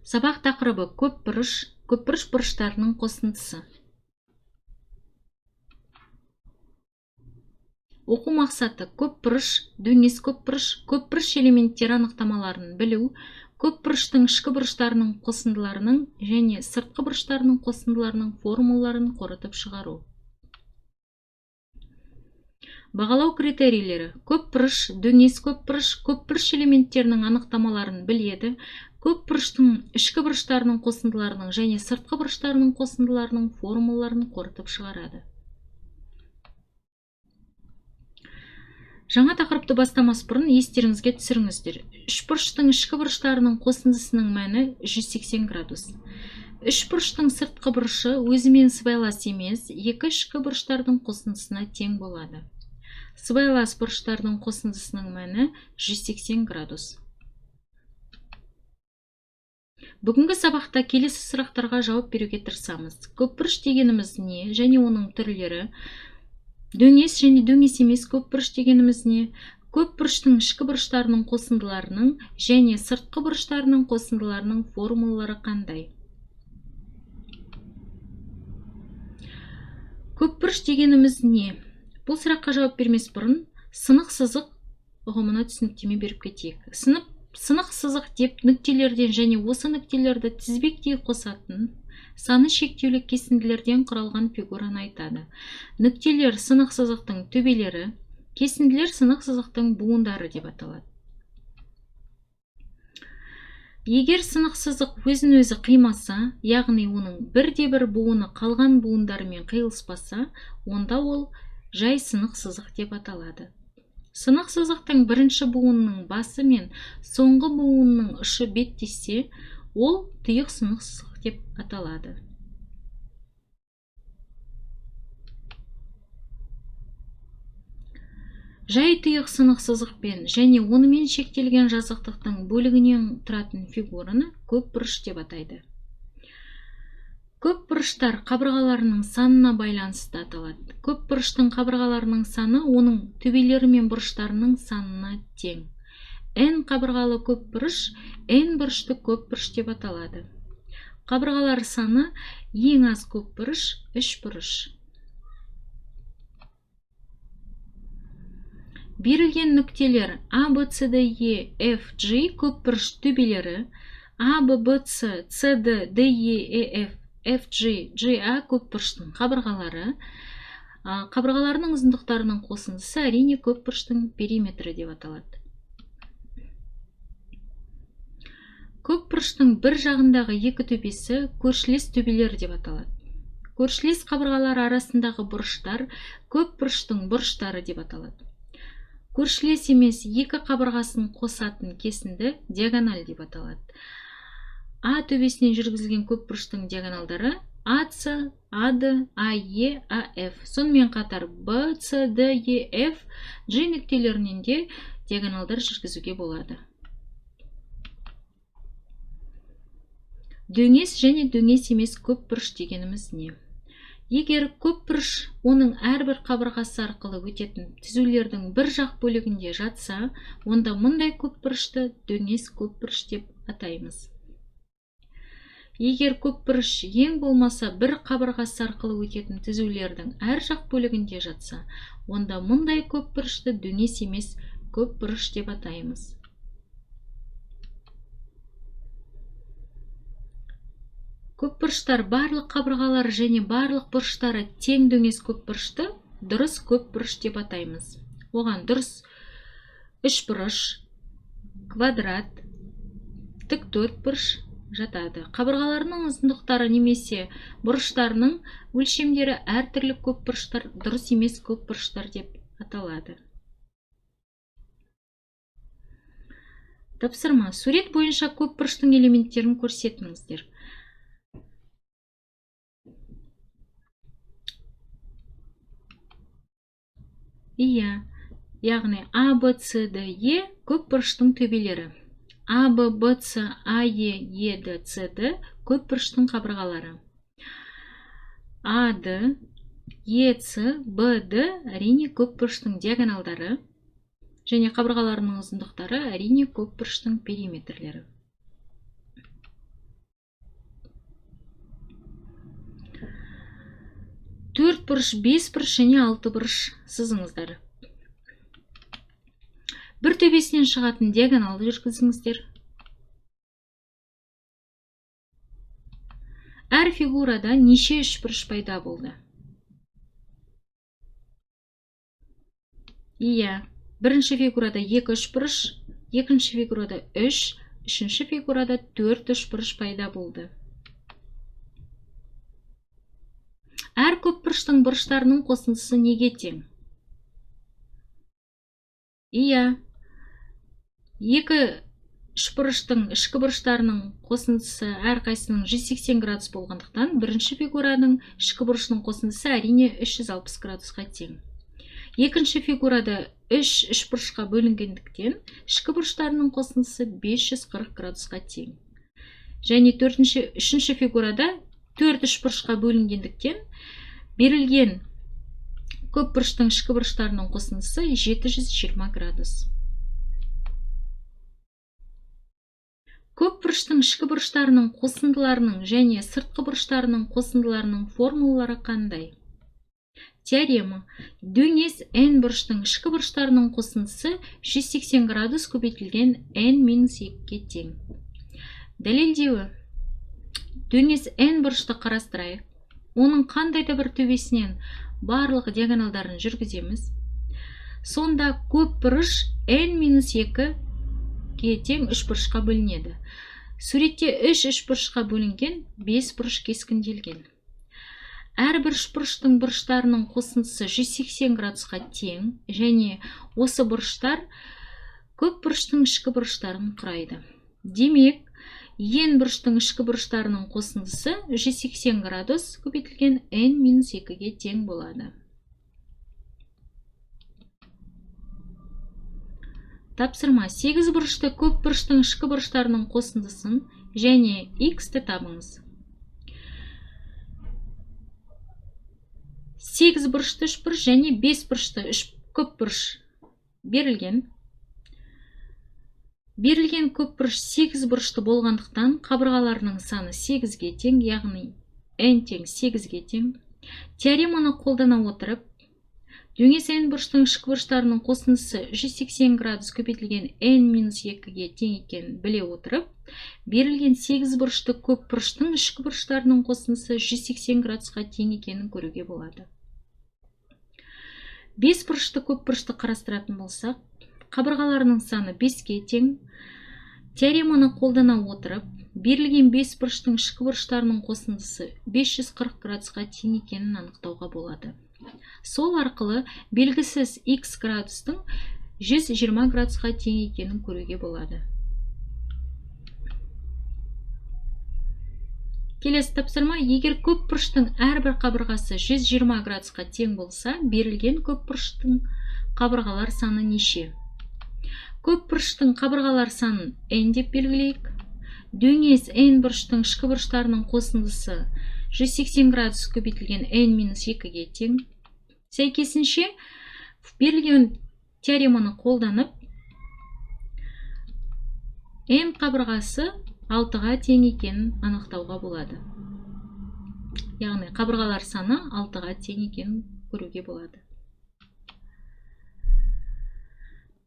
Сабақ тақырыбы көпбұрыш, көпбұрыш бұрыштарының қосындысы. Оқу мақсаты: көпбұрыш, дөңес көпбұрыш, көпбұрыш элементтері анықтамаларын білу, көпбұрыштың ішкі бұрыштарының қосындыларының және сыртқы бұрыштарының қосындыларының формулаларын қорытып шығару. Бағалау критерийлері: көпбұрыш, дөңес көпбұрыш, көпбұрыш элементтерінің анықтамаларын біледі, көпбұрыштың ішкі бұрыштарының қосындыларының және сыртқы бұрыштарының қосындыларының формулаларын қорытып шығарады. Жаңа тақырыпты бастамас бұрын естеріңізге түсіріңіздер. Үшбұрыштың ішкі бұрыштарының қосындысының мәні 180 градус. Үшбұрыштың сыртқы бұрышы өзімен сыбайлас емес, екі ішкі бұрыштардың қосындысына тең болады. Сыбайлас бұрыштардың қосындысының мәні 180 градус. Бүгінгі сабақта келесі сұрақтарға жауап беруге тырысамыз. Көпбұрыш дегеніміз не және оның түрлері? Дөңес және дөңес емес көпбұрыш дегеніміз не? Көпбұрыштың ішкі бұрыштарының қосындыларының және сыртқы бұрыштарының қосындыларының формулалары қандай? Көпбұрыш дегеніміз не? Бұл сұраққа жауап бермес бұрын сынық сызық ұғымына түсініктеме беріп кетейік. Сынық сызық деп нүктелерден және осы нүктелерді тізбектей қосатын саны шектеулі кесінділерден құралған фигураны айтады. Нүктелер сынық сызықтың төбелері, кесінділер сынық сызықтың буындары деп аталады. Егер сынық сызық өзін өзі қимаса, яғни оның бірде-бір буыны қалған буындарымен қиылыспаса, онда ол жай сынық сызық деп аталады. Сынық сызықтың бірінші буынының басы мен соңғы буынының ұшы беттессе, ол тұйық сынық сызық деп аталады. Жай тұйық сынық сызықпен және онымен шектелген жазықтықтың бөлігінен тұратын фигураны көпбұрыш деп атайды. Көпбұрыштар қабырғаларының санына байланысты аталады. Көпбұрыштың қабырғаларының саны оның төбелері мен бұрыштарының санына тең. N қабырғалы көпбұрыш N бұрышты көпбұрыш деп аталады. Қабырғалар саны ең аз көпбұрыш үш бұрыш. Берілген нүктелер А, Б, С, Д, Е, Ф, G көпбұрыш төбелері, А, Б, Б, С, С, Д, Д, Е, Е, Ф, Ф, G, G, А көпбұрыштың қабырғалары. Қабырғаларының ұзындықтарының қосындысы әрине көпбұрыштың периметрі деп аталады. Көпбұрыштың бір жағындағы екі төбесі көршілес төбелер деп аталады. Көршілес қабырғалар арасындағы бұрыштар көпбұрыштың бұрыштары деп аталады. Көршілес емес екі қабырғасын қосатын кесінді диагональ деп аталады. А төбесінен жүргізілген көпбұрыштың диагоналдары А, С, А, Д, А, Е, А, Ф. Сонымен қатар Б, С, Д, Е, Ф, G нүктелерінен де диагоналдар жүргізуге болады. Дөңес және дөңес емес көпбұрыш дегеніміз не? Егер көпбұрыш оның әрбір қабырғасы арқылы өтетін түзулердің бір жақ бөлігінде жатса, онда мұндай көпбұрышты дөңес көпбұрыш деп атаймыз. Егер көпбұрыш ең болмаса бір қабырғасы арқылы өтетін түзулердің әр жақ бөлігінде жатса, онда мұндай көпбұрышты дөңес емес көпбұрыш деп атаймыз. Көпбұрыштар барлық қабырғалары және барлық бұрыштары тең дөңес көпбұрышты дұрыс көпбұрыш деп атаймыз. Оған дұрыс үшбұрыш, квадрат, тік төртбұрыш жатады. Қабырғаларының ұзындықтары немесе бұрыштарының өлшемдері әртүрлі көпбұрыштар дұрыс емес көпбұрыштар деп аталады. Тапсырма. Сурет бойынша көпбұрыштың элементтерін көрсетіңіздер. Иә, яғни А, Б, С, Д, Е көпбұрыштың төбелері. А, Б, Б, С, А, Е, Е, Д, С, Д көпбұрыштың қабырғалары. А, Д, Е, С, Б, Д әрине көпбұрыштың диагоналдары және қабырғаларының ұзындықтары әрине көпбұрыштың периметрлері. Төрт бұрыш, бес бұрыш және алты бұрыш сызыңыздар. Бір төбесінен шығатын диагоналды жүргізіңіздер. Әр фигурада неше үшбұрыш пайда болды? Иә, бірінші фигурада 2 үшбұрыш, екінші фигурада 3, үшінші фигурада 4 үшбұрыш пайда болды. Әр көпбұрыштың бұрыштарының қосындысы неге тең? Иә, 2 үшбұрыштың ішкі бұрыштарының қосындысы әрқайсысының 180 градус болғандықтан, бірінші фигураның ішкі бұрышының қосындысы әрине 360 градусқа тең. Екінші фигурада 3 үшбұрышқа бөлінгендіктен, ішкі бұрыштарының қосындысы 540 градусқа тең. Және үшінші фигурада 4 үшбұрышқа бөлінгендіктен, берілген көпбұрыштың ішкі бұрыштарының қосындысы 720 градус. Көпбұрыштың ішкі бұрыштарының қосындыларының және сыртқы бұрыштарының қосындыларының формулалары қандай? Теорема. Дөңес n бұрыштың ішкі бұрыштарының қосындысы 180 градус көбейтілген n минус 2-ге тең. Дәлелдеуі. Дөңес n бұрышты қарастырайық. Оның қандай да бір төбесінен барлық диагоналдарын жүргіземіз. Сонда көп бұрыш n минус 2-ге тең үш бұрышқа бөлінеді. Суретте 3 үшбұрышқа бөлінген 5 бұрыш кескінделген. Әрбір үшбұрыштың бұрыштарының қосындысы 180 градусқа тең және осы бұрыштар көп бұрыштың ішкі бұрыштарын құрайды. Демек, n бұрыштың ішкі бұрыштарының қосындысы 180 градус көбейтілген n минус 2-ге тең болады. Тапсырма. 8 бұрышты көп бұрыштың ішкі бұрыштарының қосындысын және x-ті табыңыз. 8 бұрышты үшбұрыш және 5 бұрышты үш көпбұрыш берілген. Берілген көпбұрыш 8 бұрышты болғандықтан қабырғаларының саны 8-ге тең, яғни n тең 8-ге тең. Теореманы қолдана отырып, дөңес n бұрыштың ішкі бұрыштарының қосындысы 180 градус көбейтілген n минус 2-ге тең екенін біле отырып, берілген 8 бұрышты көпбұрыштың ішкі бұрыштарының қосындысы 180 градусқа тең екенін көруге болады. 5 бұрышты көпбұрышты қарастыратын болсақ, қабырғаларының саны 5-ке тең. Теореманы қолдана отырып, берілген 5 бұрыштың ішкі бұрыштарының қосындысы 540 градусқа тең екенін анықтауға болады. Сол арқылы белгісіз x градустың 120 градусқа тең екенін көруге болады. Келесі тапсырма. Егер көпбұрыштың әрбір қабырғасы 120 градусқа тең болса, берілген көпбұрыштың қабырғалар саны неше? Көпбұрыштың қабырғалар санын n деп белгілейік. Дөңес n бұрыштың ішкі бұрыштарының қосындысы 180 градус көбейтілген n минус 2-ге тең. Сәйкесінше, берілген теореманы қолданып, n қабырғасы 6-ға тең екенін анықтауға болады. Яғни қабырғалар саны 6-ға тең екенін көруге болады.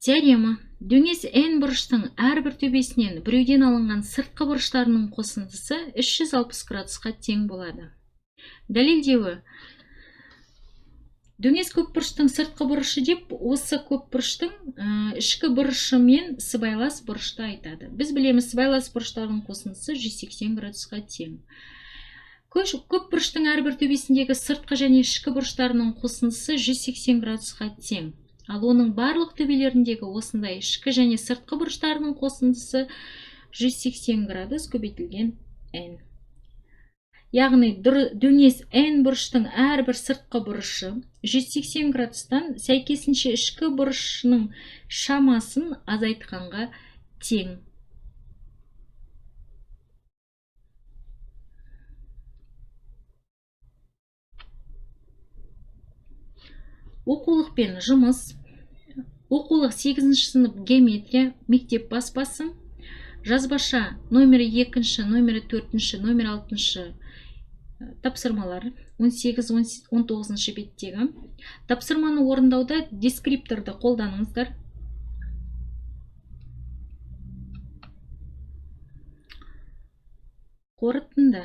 Теорема. Дөңес n бұрыштың әрбір төбесінен біреуден алынған сыртқы бұрыштарының қосындысы 360 градусқа тең болады. Дәлелдеуі. Дөңес көпбұрыштың сыртқы бұрышы деп осы көпбұрыштың ішкі бұрышы мен сыбайлас бұрышты айтады. Біз білеміз, сыбайлас бұрыштардың қосындысы 180 градусқа тең. Көпбұрыштың әрбір төбесіндегі сыртқы және ішкі бұрыштарының қосындысы 180 градусқа тең. Ал оның барлық төбелеріндегі осындай ішкі және сыртқы бұрыштарының қосындысы 180 градус көбейтілген n. Яғни дөңес n бұрыштың әрбір сыртқы бұрышы 180 градустан сәйкесінше ішкі бұрышының шамасын азайтқанға тең. Оқулықпен жұмыс. Оқулық 8 сынып геометрия, мектеп баспасы. Жазбаша номері 2, номері 4, номері 6 Тапсырмалар 18-19 беттегі. Тапсырманы орындауда дескрипторды қолданыңыздар. Қорытынды.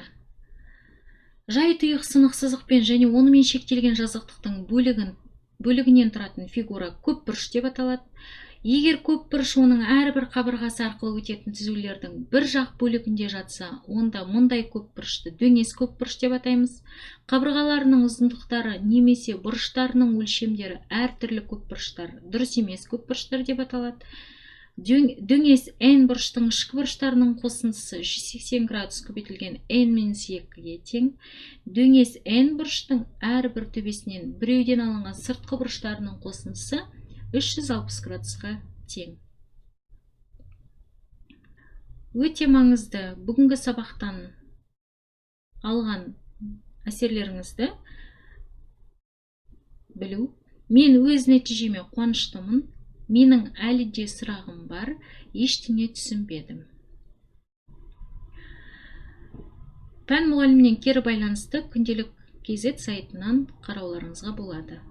Жай тұйық сынық сызықпен және онымен шектелген жазықтықтың бөлігінен тұратын фигура көпбұрыш деп аталады. Егер көпбұрыш оның әрбір қабырғасы арқылы өтетін түзулердің бір жақ бөлігінде жатса, онда мұндай көпбұрышты дөңес көпбұрыш деп атаймыз. Қабырғаларының ұзындықтары немесе бұрыштарының өлшемдері әртүрлі көпбұрыштар дұрыс емес көпбұрыштар деп аталады. Дөңес n бұрыштың ішкі бұрыштарының қосындысы 180 градус көбейтілген n минус 2-ге тең. Дөңес n бұрыштың әрбір төбесінен біреуден алынған сыртқы бұрыштарының қосындысы 360 градусқа тең. Өте маңызды бүгінгі сабақтан алған әсерлеріңізді білу. Мен өз нәтижеме қуаныштымын. Менің әлі де сұрағым бар, ештеңе түсінбедім. Пән мұғалімінен кері байланысты күнделік kz сайтынан қарауларыңызға болады.